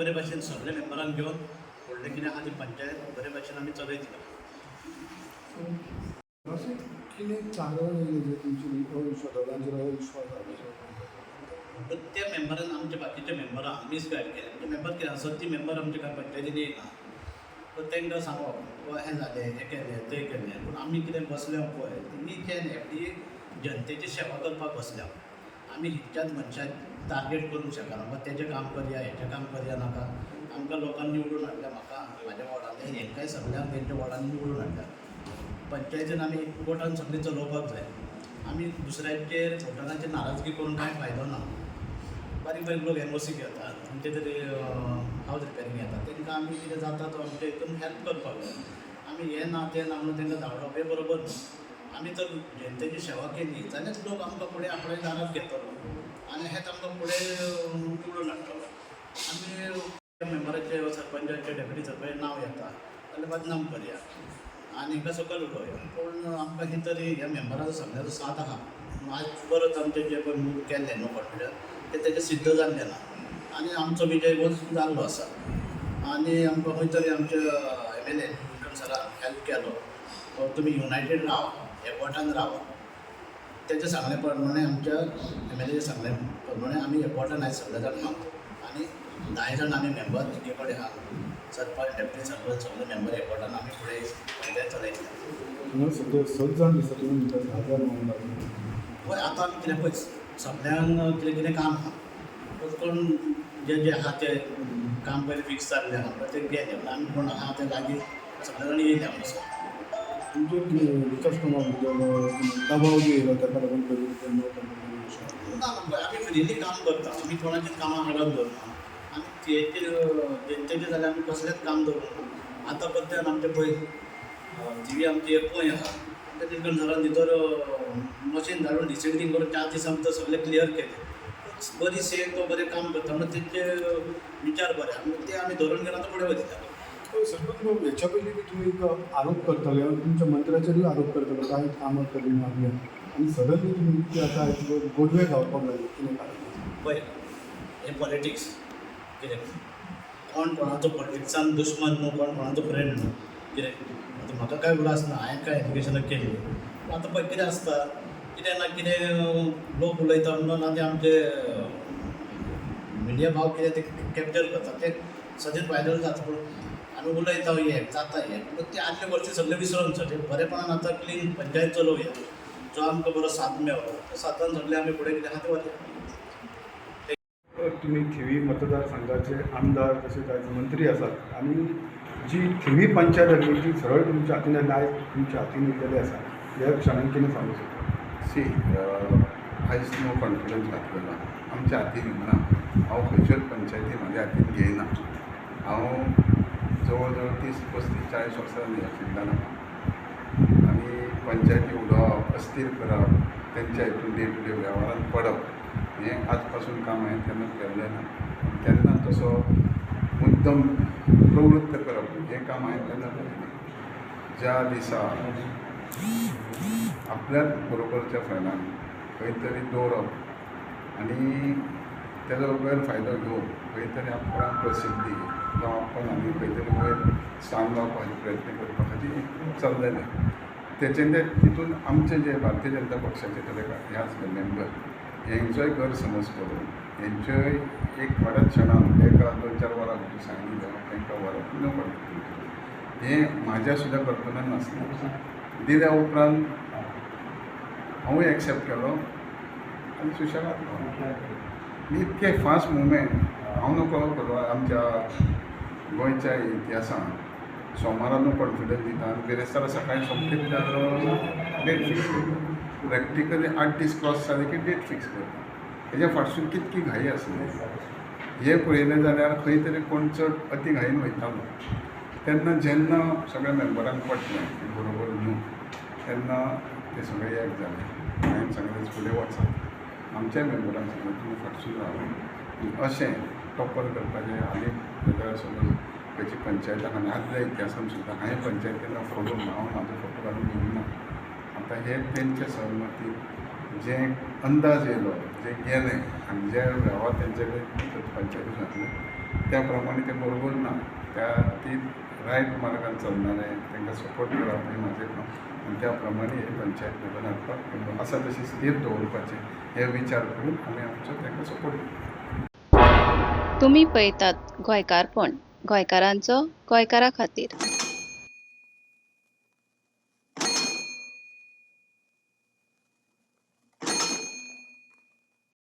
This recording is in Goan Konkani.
बरे भाशेन सगळे मेंबरांक घेवन व्हडलें कितें आहा ती पंचायत बरे भाशेन आमी चलयतले. अशें कितें कारण येयलें जें तुमची अविश्वास अविश्वास जालो? त्या मेंबरान आमच्या बाकीच्या मेंबरां मिसगायड केलें. म्हणजे मेंबर कितें आसत ती मेंबर आमच्या कांय पंचायतीन येयना, सो तांकां सांगप वा हें जालें, हें केलें, तें केलें. पूण आमी कितें बसल्या पळय नीच एन्ड एवरी जनतेची सेवा करपाक बसल्या. आमी हिच्याच मनशाक टार्गेट करूंक शकना, वा तेजें काम करया, हेजें काम करया, नाका. आमकां लोकांनी निवडून हाडल्या, म्हाका म्हाज्या वॉर्डांतल्या हेंकांय सगळ्यांक तेंच्या वॉर्डांनी निवडून हाडल्या. पंचायतीन आमी एकवटान सगळें चलोवपाक जाय. आमी दुसऱ्याचेर वोटरांचेर नाराजगी करून कांय फायदो ना. बारीक बारीक लोक एनओसी घेतात, आमचे तरी हावज रिपेरींग येता, तांकां आमी कितें जाता तो आमच्या हितून हेल्प करपाक जाय. आमी हें ना तें ना म्हणून तांकां धांवडप हें बरोबर न्हू. आमी जर जनतेची सेवा केली जाल्यार लोक आमकां फुडें आपल्या दारांत घेतलो आनी हेच आमकां फुडें निवडून हाडटलो. आमी मेंबराचे, सरपंचाचे, डेप्युटी सरपंच नांव येता जाल्यार बदनाम करया आनी हिंगा सकयल उडोवया. पूण आमकां ही तरी ह्या मेंबराचो सगळ्यांचो साथ आहा. आयज परत आमचें जें पळय मूव केल्लें नो कॉन्फिडन्स तें तेजें सिद्ध जाल्लें ना आनी आमचो विजय हो जाल्लो आसा. आनी आमकां खंय तरी आमच्या एमएलए विक्रम सरान हेल्प केलो, तुमी युनायटेड रावा, एकवटान रावा. तेजें सांगले प्रमाणे आमच्या एमएलए सांगले प्रमाणे आमी एकवटान आयज सगळे जाण आहा आनी 10 जाण आमी मेंबर एके कडेन आहा. सरपंच, डेप्युटी सरपंच सगळे मेंबर एकवटान आमी फुडें पंचायत चलयतले. सद्या 6 जाण दिसता, तुमी म्हणटा 10 जाण वांगडा. पळय आतां आमी कितें पळय सगळ्यांक कितें कितें काम आहा, कोण जे जे आहा ते काम पयलीं फिक्स जाल्लें आहा पळय ते गेले. आमी कोण आहा ते लागीं सगळे जाण येयले हांगासर. तुमचे विकास कामा बद्दल दबाव बी येयलो ताका लागून ना, आमी फ्रिली काम करता. आमी कोणाचीच कामां हाडून दवरना. आमी तेचेर जनतेचें जाल्यार आमी कसलेंच काम दवरूंक ना. आतां पद्दतीन आमचें पळय थिवी आमची एक पळय आहा, ते निलकंठ सरान भितर मशीन धाडून डिसिडींग करून 4 दिसां भितर सगळें क्लियर केलें. बरी सेम तो बरें काम करता म्हणून तेंचे विचार बरे आहा, ते आमी धरून घेवन आतां फुडें वयता. सरपंच बाबू, हेच्या पयलीं बी तुमी एक आरोप करताले, तुमच्या मंत्र्याचेरूय आरोप करताले, कांय कामां करिना बी, आनी सडनली तुमी इतके आतां गोडवे गावपाक लागले, कितें कारण? पळय हें पॉलिटिक्स कितें, कोण कोणाचो पॉलिटिक्सान दुश्मन न्हू, कोण कोणाचो फ्रेंड न्हू. कितें आतां म्हाका कांय उगडास ना हांवें कांय एप्लिकेशनां केल्लीं. पूण आतां पळय कितें आसता, कितें ना कितें लोक उलयता म्हणून आनी आमचे मिडिया भाव कितें ते कॅप्चर करता, ते सदींच व्हायरल जाता. पूण आमी उलयता हें जाता हें, पूण ते आदले गोश्टी सगळें विसरून सगळें बरेपणान आतां क्लीन पंचायत चलोवया. जो आमकां बरो साथ मेळ्ळो त्या साथान सगळें आमी फुडें कितें आहा तें वतले. तुमी थिवी मतदारसंघाचे आमदार तशेंच आयज मंत्री आसात आनी जी थिवी पंचायत आसली ती सरळ तुमच्या हातीन आनी आयज तुमच्या हातीन येयलेली आसा, ह्या क्षणान कितें सांगू शकता? सी, आयज नो कॉन्फिडन्स घातलेलो आमच्या हातीन ना. हांव खंयच्योच पंचायती म्हाज्या हातीन घेयना. हांव जवळ जवळ 30, 35, 40 वर्सां ह्या फिल्डान आहा आनी पंचायती उलोवप, अस्थिर करप, तेंच्या हितून डे टू डे वेव्हारान पडप हें आज पासून काम हांवें केन्ना केल्लें ना. केन्ना तसो मुद्दम प्रवृत्त करप हें काम हांवें केन्ना केलें ना. ज्या दिसा आपल्याच बरोबरच्या फ्रेंडान खंय तरी दवरप आनी तेजो गैरफायदो घेवन खंय तरी आपणाक प्रसिद्धी जावं आपण आनी खंय तरी वयर स्थान जावपाचे प्रयत्न करपा खातीर चल्लेलें. तेचें ते तितून आमचे जे भारतीय जनता पक्षाचे थोडे हे आसले मेंबर, हेंचोय गैरसमज करून हेंचोय एक थोड्याच क्षणान एका 2-4 वरां भितर सांगली तांकां व्हरप नो कॉन्फिडन्स हें म्हाज्या सुद्दां कल्पना नासलें. दिल्या उपरांत हांवूय एक्सेप्ट केलो आनी सुशेगाद रावलो. इतकें फास्ट मुवमेंट हांव नकळो करूं. आमच्या गोंयच्या इतिहासांत सोमारा नो कॉन्फिडन्स दिता आनी बिरेस्तारा सकाळी सोमते डेट फिक्स करता. प्रॅक्टिकली 8 दीस क्रॉस जाले की डेट फिक्स करता. हेज्या फाटसून कितकी घाई आसली हें पळयलें जाल्यार खंय तरी कोण चड अती घाईन वयतालो. तेन्ना जेन्ना सगळ्या मेंबरांक पटलें की बरोबर न्हू, तेन्ना ते सगळे एक जाले. हांवें सांगलें फुडें वचात, आमच्या मेंबरांक सांगलें तुमी फाटसून रावा. अशें टॉपर करपाचें आनी जाल्यार समज खंयची पंचायत आनी आदल्या इतिहासान सुद्दां हांवें पंचायतीन फोडून हांव म्हाजो फोटो घालून घेवंक ना. आतां हे तेंच्या सहमतीन जे अंदाज येयलो, जे गेलें आनी जे वेव्हार तेंचे कडेन पंचायतीन घातले त्या प्रमाणे तें बरोबर ना. त्या ती रायट मार्गान चलना, तांकां सपोर्ट करप हें म्हाजें काम आनी त्या प्रमाणे हे पंचायत निवडून हाडपाक आसा तशी स्थीर दवरपाचें हे विचार करून आमी आमचो तांकां सपोर्ट दिता. तुमी पळयतात गोंयकारपण, गोंयकारांचो गोंयकारा खातीर.